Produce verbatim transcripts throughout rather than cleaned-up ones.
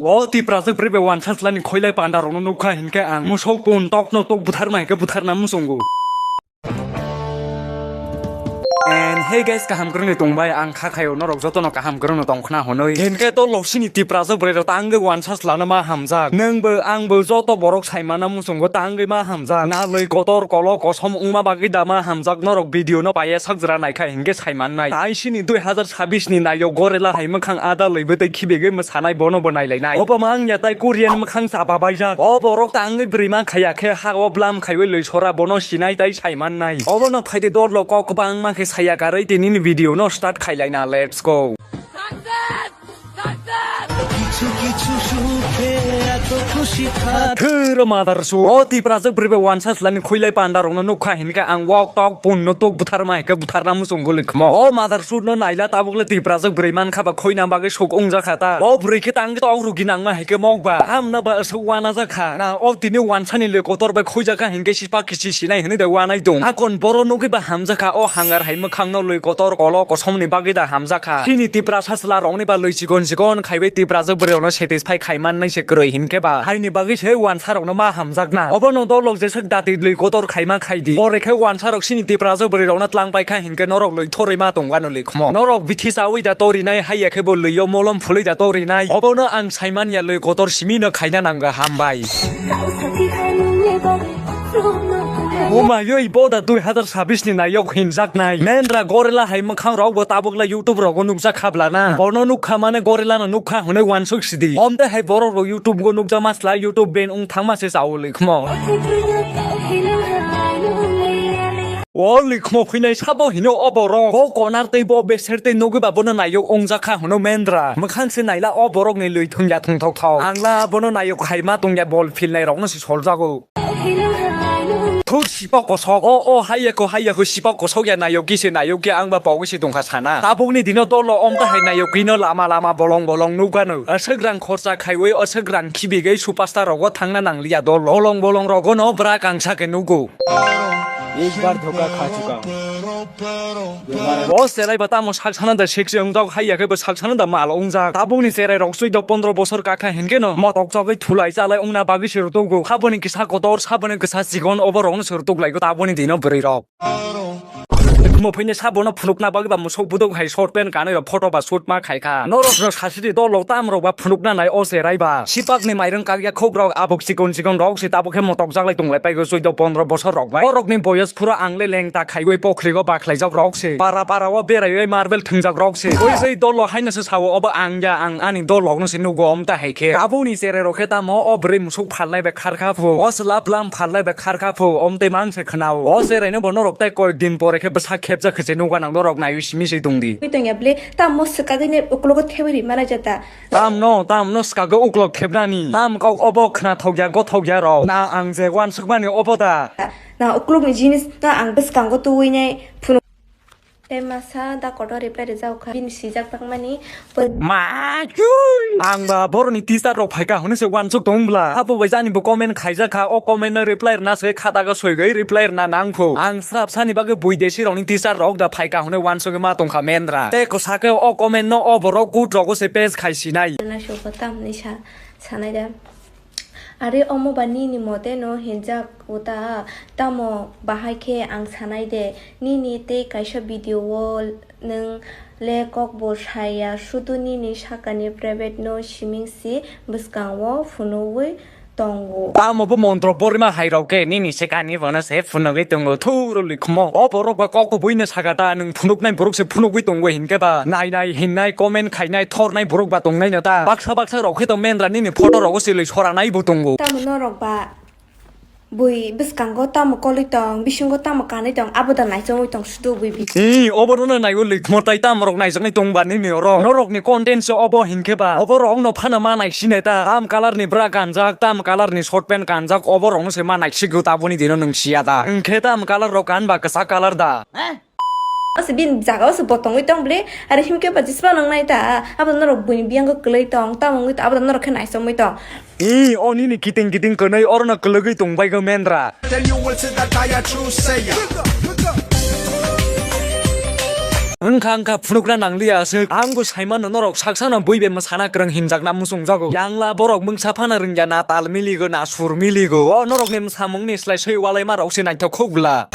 O Tiprajwk bwrwi bai wansa slani khoilai panda rokno nukha hinkhe ang musok pun tokno tok butharma hinkhe butharna muchungo. And hey guys, kaham kwrwngni tongbai, ang kha khaio norok jotono kaham kwrwngno tongkhna hwnwi. Hinkhe to loksini Tiprajwk bwrwi rok tangwi wansa slano ma hamjak. Nwngbo angbo joto borok saimana muchungo tangwi ma hamjak. Na lwi kotor kolo kosom wngma bagwi da ma hamjak norok video no paiya sak jora naikha hinkhe saimannai. Aisini dui hazar sabis ni nayok gorela hai mwkhang ada lwibo tei khibigwi mwsanai bono bo nailainai. Obo ma wngya tai Korean mwkhang chapa baijak. O borok tangwi bwrwi ma khaya khe ha o bwlam khaiwi lwi sora bono sinai tai saimannai. Obono phaidi dol rok kok kwbangma khe saya karwi tinini video no start khailaina. Let's go. Thwrw mother su. O Tiprajwk bwrwi bai wansa slani khoilai panda rokno nukha hinkhe ang wok tok punno tok butharma hinkhe butharna muchungo lwkhmo. O mother su no naila tabukle Tiprajwk bwrwi mankha ba khoina bagwi suk wngjakha ta. O bwrwi khe tang tok rugi nangma hinkhe mokba. Tamna ba aswk wana jakha. Na o tini wansani le kotor bai khoijakha hinkhe sipak kichi sinai hinwi da wanai tong. Akon boro nugwi ba hamjakha o hangar hai mwkhang no lwi kotor kolo kosomni bagwi da hamjakha. Chini Tiprasa chwla rokni ba lwi chikon chikon khaiwi Tiprajwk bwrwi rokno satisfy khai mannai se kwrwi hinkhe ba. Haini bagwi se wansa rokno ma hamjakna. Obono dolok jeswk dati lwi kotor khaima khaidi. Pore khe wansa rok chini Tiprajwk bwrwi rokno tlang paikha hinkhe norok lwi thorwi ma tongwano lwi khmo. Norok bithi chawi da torinai haiya khe bo lwi o molom phulwi da torinai. Obono ang saimanya lwi kotor simi no khaina nangga hambai. Umayoi boda dui hazar sabis ni nayok hinjaknai. Mendra gorela hai mwkhang rok bo tabuk le YouTube rogo nukjak kha bla na. Bono nukha mane gorela no nukha hwnwi wansuk sidi. Omte hai borok rok YouTube go nukjak ma sla YouTube ban wng thangma se chao lwi khmo. O likhmo phinai sabo hino o borok. Bo konar tei bo beser tei nugwi ba bono nayok wngjak kha hwno Mendra. Mwkhang se naila o borok ni lwi thung ya thung thok thok. Ang la bono nayok hai ma tong ya bol philnai rok no se sol jago. Thur sipa kosok. O, o, hai ya ko, hai ya ko, sipa kosok ya nayok ki se nayok ki ang ba pogwi se tong kha sana. Tabuk ni dino dolo om ta hai nayok ki no lama lama bolong bolong nukha no. Aswk rang khorcha khaiwi aswk rang khibigwi superstar rogo thangna nangliya dolo. Bolong bolong rogo no bra kangsa khe nugo. एक बार धोखा खा चुका हूँ। O cherai ba tamo sak sana da sexy wngjak hai ya khe bo sak sana da mal wngjak. Tabuk ni cherai rok chuddo pondro bosor kakha hinkhe no motok chogwi thulai chalai wngna bagwi se rwtugo. Haboni kisa kotor, saboni kisa chikon obo rok no se rwtuk lai go tabuk ni dino bwrwi rok. Mo phine sabono phunukna bagwi ba musuk buduk hai short pant kanwi rok photo ba shoot ma khai kha. Norok no sasidi dol rok tam rok ba phunukna nai o cherai ba. Sipak ni mairung kakya khuk rok abuk chikon chikon rok se tabuk khe motok jak lai tong lai pai go chuddo pondro bosor rok bai. Borok ni boyos phuru ang le lengta khaiwi pokri go ba khlai jak rok se. Para para o berai oi marble thung jak rok se. Oi sei dol rok hai no se sao obo ang ya ang ani dol rok no se nugo om ta hai khe. Tabuk ni cherai rok khe tamo o bwrwi musuk phalnai bai kharkha phu, o chwla bwlam phalnai bai kharkha phu, omtwi mang se khwnao. O cheraino bo norok tai koyek din pore khe bwsa khepjak khe se nukha nang norok naiwi simi se tongdi. Ui tongya bwle, tamo swkagwi ne uklogo thebwi ri mana jata. Tamno, tamno swkago uklok thebnani. Tam kok obo khnathok ya, gothok ya rok. Na ang je wansukmani obo da. Na uklokni jinis no ang bwskango twiwi nai phunuk. Tei masa da kotor reply rijak kha. Bini sijak tangmani. Ma chul. Ang ba boroni teacher rok phaika hwnwi se wansuk tong bla. Abo bai jani bo comment khaijak kha. O comment no reply rwna se khata go soigwi reply rwna nang phu. Ang srap sani bagwi bui desi rokni teacher rok da phaika hwnwi wansugwi ma tong kha Mendra. Tei kwsa khe o comment no o borok kut rogo se paste khai sinai. Na sobo tam ni sa sanai da. Are omo ba nini mote no hinjak uta, tamo bahai khe ang sanai de, nini tei kaisa video o nwng le kok bo saya, sudu nini sakani private no siming si bwskango phunugwi tongo. Tamo bo montro borima hai rok khe nini sekani bono se phunugwi tongo, thuro likhmo. O borok ba kok bo buino saka ta, nwng phunuknai borok se phunugwi tongo hinkhe ba, nai nai hinnai comment khainai thornai borok ba tongnai no ta. Baksa baksa rok khe to Mendra nini photo rogo se lwi soranai bo tongo. Tamo norok ba bui bwskango tamo kolwi tong, bisingo tamo kanwi tong, abo da naichomwi tong sudu bui bi. Ee, obo no naiwi lwi khmo tai tamo rok naijaknai tong ba nini oro. Norok ni content se obo hinkhe ba, obo rok no phano ma nai sine ta. Tam colour ni bra kanjak, tam colour ni short pant kanjak, obo rok no se ma nai sigo taboni dino nwng siya da. Hinkhe tam colour rok kan ba kwchak colour da. O se bini jaga o se bo tongwi tong bwle, are himkhe ba jisba nang nai ta, abo norok buini biyango kwlwi tong, tamo wngwi tong, abo norok khe naichomwi tong. Ee, o nini kiting kiting kwnwi orono kwlwgwi tong bai go Mendra. Then you will see that I a true sayer. Wngkha wngkha phunukna nangliya aswk. Ang bo saimano norok saksano bui bai mwsana kwrwng hinjakna muchungjago. Yangla borok mungsa phano rwngya, na tal miligo na sur miligo. O norokni mwsamungni slai soi walaima rok se naithok khuk bwla.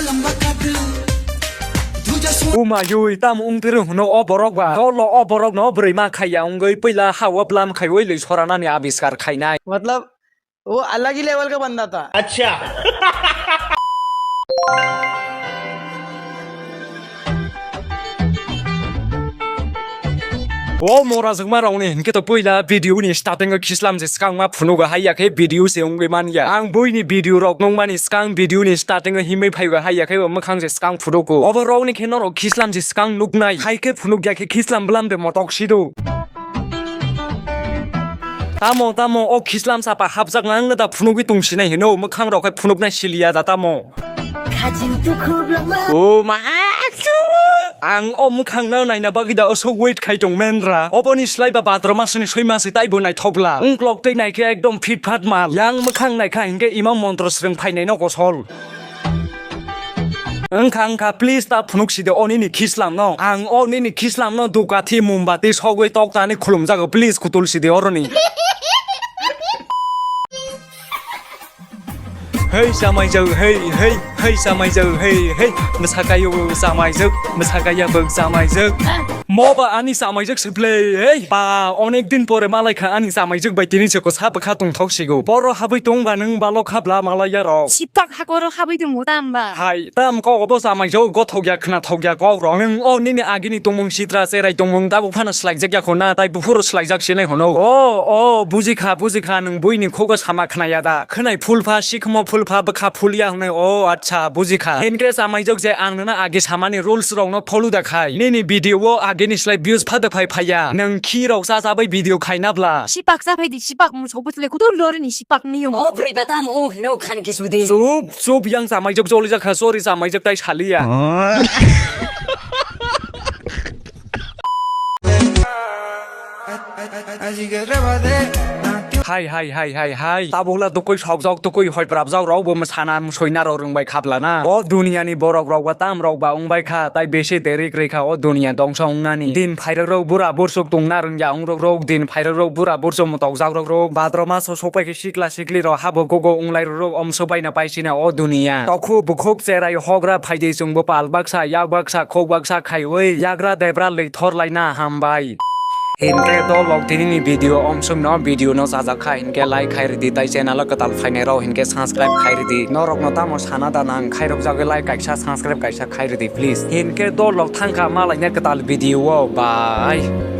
Umayui tam wngpiri hwno o borok ba. Tolo o borokno bwrwi ma khaiya wngwi puila ha o bwlam khaiwi lwi soranani abiskar khainai. मतलब वो अलग ही लेवल का बंदा था। अच्छा। O mora jwkma rokni hinkhe to puila video ni starting o khislam je swkang ma phunugo hai ya khe video se wngwi man ya. Ang buini video rok nungmani swkang video ni starting o himwi phaigo hai ya khe bo mwkhang je swkang phunugo. Obo rokni khe norok khislam je swkang nuknai hai khe phunuk ya khe khislam bwlam de motok sido. Tamo, tamo, o khislam sapa hapjakna wngno da phunugwi tongsinai hino, mwkhang rok hai phunuknai siliya da tamo. Khajil tukhub lama. O ma, ang o mwkhang no naina bagwi da osok wait khai tong menra. Oboni slai ba bhadra masni soi masi taibo naithokla. Wngklok tei naikhe ekdom fit phat mal. Yang mwkhang naikha hinkhe imam montro swrwng phainai no gosol. Wngkha wngkha, please ta phunuk sidi o nini khislam no. Ang o nini khislam no dukathi mombati sogwi tok tani khulumjago, please kutul sidi oroni. Hei chamaijak, hei, hei, hei chamaijak, hei, hei, mwsakayo chamaijak, mwsakaya bo chamaijak. Moba ani chamaijak se ble, hei, ba, onek din pore malaikha ani chamaijak bai tini se kosa bwkha tongthok sigo. Boro habwi tongba nwng balok habla malaya rok. Sipak hakoro habwi tongbo tamba. Hai, tam kok obo chamaijak gothok ya khwnathok ya kok rok. Nwng o nini agini tongmung sitra cherai tongmung tabuk phano swlaijak ya khona, tai buphuru swlaijak sinai hono. O, o, bujikha, bujikha, nwng buini khugo sama khnaya da. Khwnai phulpha, sikhumo phulpha, bwkha phulya hwnwi. O, acha, bujikha. Hinkhe chamaijak je ang nana agi samani rules rokno follow da khai. Nini video o agini slai views phada phai phaiya. Nwng khi rok cha cha bai video khaina bla. Sipak cha phai di, sipak muchok bwtwlai kudur lori ni sipak ni yong. O bwrwi ba tamo o hino khan khe sudi. Chup, chup, yang chamaijak joli jakha, sorry chamaijak tai saliya. Hai, hai, hai, hai, hai. Tabukla tukui sokjak, tukui hoiprapjak rok bo mwsana msoina rok rwngbai khaplana. O duniya ni borok rok ba tam rok ba wngbai kha, tai besi derik rikha o duniya dongso wngnani. Din phairak rok bura bursuk tongna rwngya wng rok rok, din phairak rok bura bursuk motokjak rok rok. Bhadra maso sokpai khe sikla sikli rok habo gogo wnglai rok rok, omso baina paisina o duniya. Tokhuk bukhuk cherai hogra phaidi chwngbo pal baksa, yak baksa, khok baksa khaiwi yagra debra lwi thor laina hambai. Hinkhe dolok tinini video omswkno video no chajak kha hinkhe like khai ridi, tai channel o kwtal phainai rok hinkhe subscribe khai ridi. Norok no tamo sana da nang khairok jagwi like kaisa subscribe kaisa khai ridi please. Hinkhe dolok thangkha malaina kwtal video o, bye.